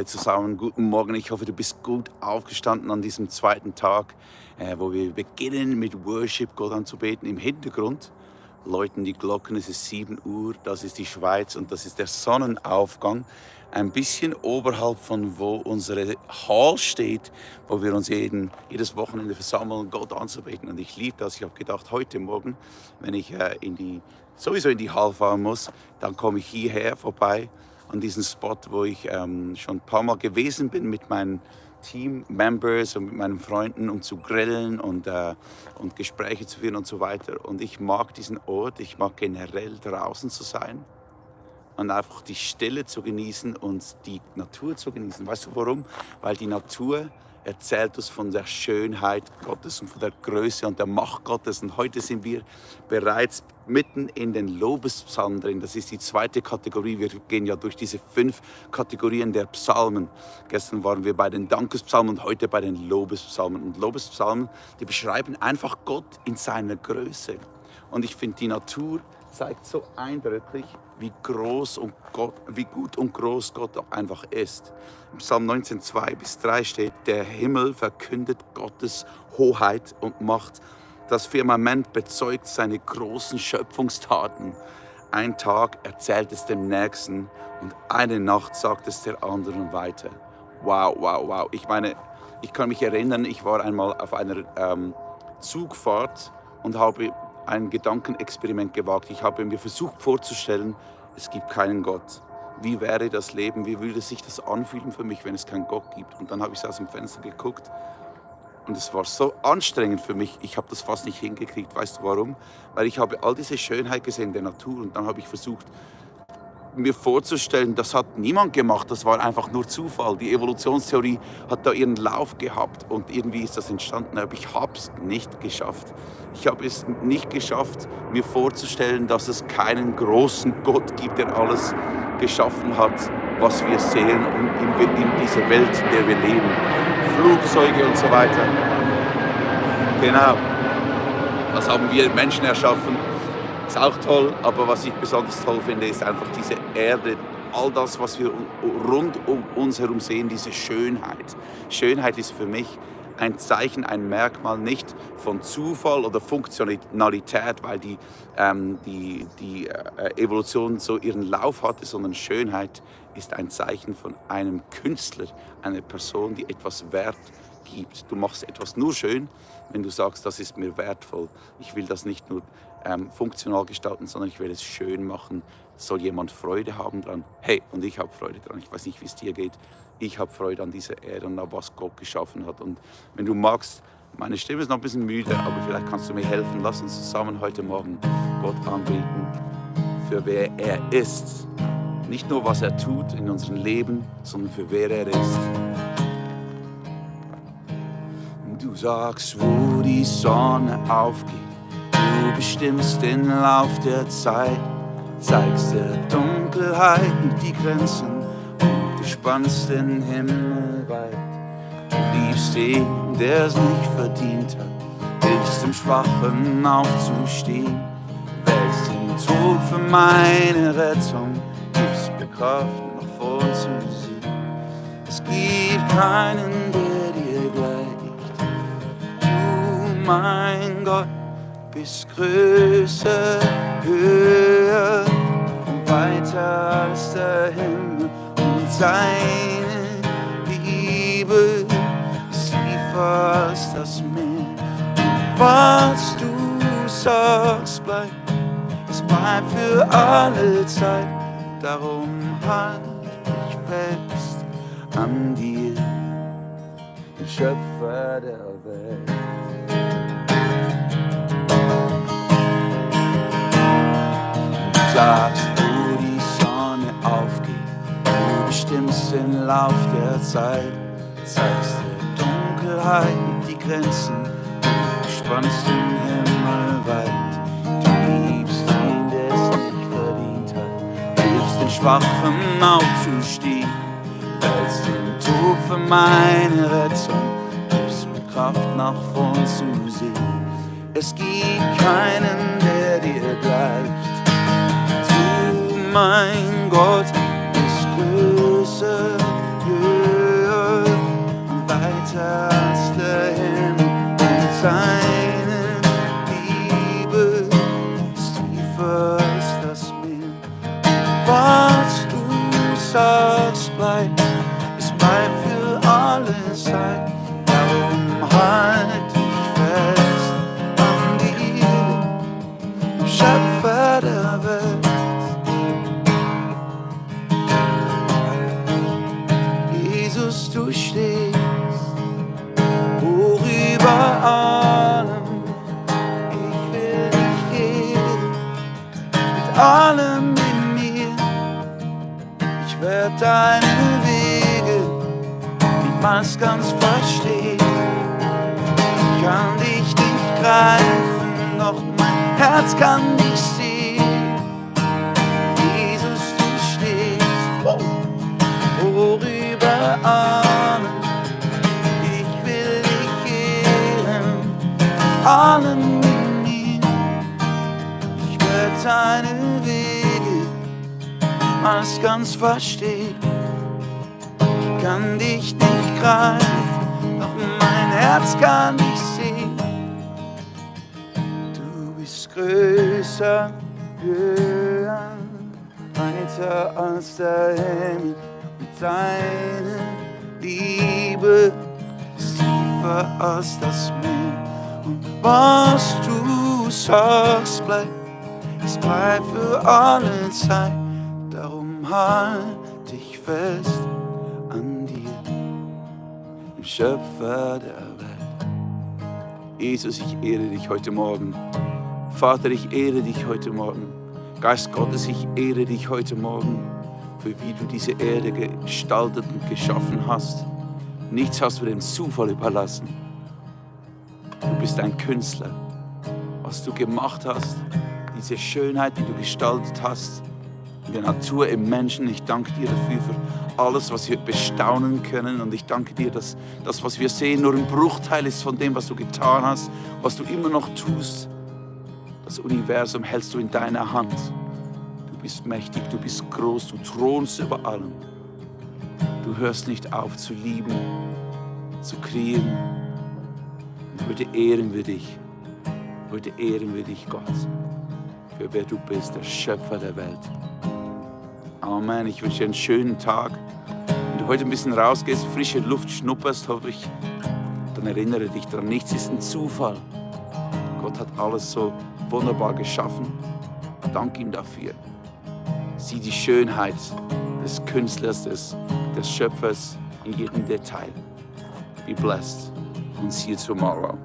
Zusammen, guten Morgen. Ich hoffe, du bist gut aufgestanden an diesem zweiten Tag, wo wir beginnen mit Worship, Gott anzubeten. Im Hintergrund läuten die Glocken, es ist 7 Uhr, das ist die Schweiz und das ist der Sonnenaufgang. Ein bisschen oberhalb von wo unsere Hall steht, wo wir uns jedes Wochenende versammeln, Gott anzubeten. Und ich liebe das. Ich habe gedacht, heute Morgen, wenn ich sowieso in die Hall fahren muss, dann komme ich hierher vorbei an diesen Spot, wo ich schon ein paar Mal gewesen bin mit meinen Team-Members und mit meinen Freunden, um zu grillen und Gespräche zu führen und so weiter. Und ich mag diesen Ort, ich mag generell draußen zu sein und einfach die Stille zu genießen und die Natur zu genießen. Weißt du warum? Weil die Natur erzählt uns von der Schönheit Gottes und von der Größe und der Macht Gottes. Und heute sind wir bereits mitten in den Lobespsalmen drin. Das ist die zweite Kategorie. Wir gehen ja durch diese 5 Kategorien der Psalmen. Gestern waren wir bei den Dankespsalmen und heute bei den Lobespsalmen. Und Lobespsalmen, die beschreiben einfach Gott in seiner Größe. Und ich finde, die Natur zeigt so eindrücklich, wie gut und groß Gott einfach ist. Im Psalm 19, 2-3 steht, der Himmel verkündet Gottes Hoheit und Macht. Das Firmament bezeugt seine großen Schöpfungstaten. Ein Tag erzählt es dem Nächsten und eine Nacht sagt es der anderen weiter. Wow, wow, wow. Ich meine, ich kann mich erinnern, ich war einmal auf einer Zugfahrt und habe ein Gedankenexperiment gewagt. Ich habe mir versucht vorzustellen, es gibt keinen Gott. Wie wäre das Leben? Wie würde sich das anfühlen für mich, wenn es keinen Gott gibt? Und dann habe ich aus dem Fenster geguckt und es war so anstrengend für mich. Ich habe das fast nicht hingekriegt. Weißt du warum? Weil ich habe all diese Schönheit gesehen der Natur und dann habe ich versucht, mir vorzustellen, das hat niemand gemacht, das war einfach nur Zufall. Die Evolutionstheorie hat da ihren Lauf gehabt und irgendwie ist das entstanden, aber ich habe es nicht geschafft. Ich habe es nicht geschafft, mir vorzustellen, dass es keinen großen Gott gibt, der alles geschaffen hat, was wir sehen in dieser Welt, in der wir leben. Flugzeuge und so weiter. Genau, das haben wir Menschen erschaffen. Ist auch toll, aber was ich besonders toll finde, ist einfach diese Erde, all das, was wir rund um uns herum sehen, diese Schönheit. Schönheit ist für mich ein Zeichen, ein Merkmal nicht von Zufall oder Funktionalität, weil die Evolution so ihren Lauf hatte, sondern Schönheit ist ein Zeichen von einem Künstler, einer Person, die etwas wert gibt. Du machst etwas nur schön, wenn du sagst, das ist mir wertvoll. Ich will das nicht nur funktional gestalten, sondern ich will es schön machen. Soll jemand Freude haben dran? Hey, und ich habe Freude dran. Ich weiß nicht, wie es dir geht. Ich habe Freude an dieser Erde und an was Gott geschaffen hat. Und wenn du magst, meine Stimme ist noch ein bisschen müde, aber vielleicht kannst du mir helfen. Lass uns zusammen heute Morgen Gott anbeten, für wer er ist. Nicht nur, was er tut in unserem Leben, sondern für wer er ist. Du sagst, wo die Sonne aufgeht. Du bestimmst den Lauf der Zeit, zeigst der Dunkelheit die Grenzen und du spannst den Himmel weit. Du liebst den, der es nicht verdient hat, hilfst dem Schwachen aufzustehen, wählst den Tod für meine Rettung, gibst mir Kraft, nach vorn zu sehen. Es gibt keinen, der dir gleicht. Du, mein Gott, bist größer, höher und weiter als der Himmel und deine Liebe ist tiefer als das Meer. Und was du sagst, bleibt, es bleibt für alle Zeit. Darum halt ich fest an dir, den Schöpfer der Welt. Du sagst, wo die Sonne aufgeht, du bestimmst den Lauf der Zeit, zeigst der Dunkelheit die Grenzen, du spannst den Himmel weit, du liebst ihn, der es nicht verdient hat, hilfst den Schwachen aufzustehen, wählst den Tod für meine Rettung, gibst mir Kraft nach vorn zu sehen. Es gibt keinen, der dir gleicht. Du, mein Gott, bist größer, höher alle Zeit. Darum halt ich fest an dir, dem Schöpfer der Welt. Jesus, du stehst hoch über allem. Ich will dich ehren mit allem in mir. Ich werd deine Wege niemals ganz verstehen. Ich kann dich nicht greifen, doch mein Herz kann dich sehen. Jesus, du stehst hoch über allem. Ich will dich ehren, allem in mir. Ich werd deine Wege niemals ganz verstehen. Ich kann dich nicht greifen, doch mein Herz kann dich sehen. Du bist größer, höher, weiter als der Himmel. Deine Liebe ist tiefer als das Meer. Und was du sagst, es bleibt für alle Zeit. Darum halt ich fest an dir, dem Schöpfer der Welt. Jesus, ich ehre dich heute Morgen. Vater, ich ehre dich heute Morgen. Geist Gottes, ich ehre dich heute Morgen, für wie du diese Erde gestaltet und geschaffen hast. Nichts hast du dem Zufall überlassen. Du bist ein Künstler. Was du gemacht hast, diese Schönheit, die du gestaltet hast, in der Natur, im Menschen, ich danke dir dafür für alles, was wir bestaunen können. Und ich danke dir, dass das, was wir sehen, nur ein Bruchteil ist von dem, was du getan hast, was du immer noch tust. Das Universum hältst du in deiner Hand. Du bist mächtig, du bist groß, du thronst über allem. Du hörst nicht auf zu lieben, zu kreieren. Und heute ehren wir dich. Heute ehren wir dich, Gott, für wer du bist, der Schöpfer der Welt. Amen. Ich wünsche dir einen schönen Tag. Wenn du heute ein bisschen rausgehst, frische Luft schnupperst, hoffe ich, dann erinnere dich daran, nichts ist ein Zufall. Gott hat alles so wunderbar geschaffen. Dank ihm dafür. Sieh die Schönheit des Künstlers, des Schöpfers in jedem Detail. Be blessed and see you tomorrow.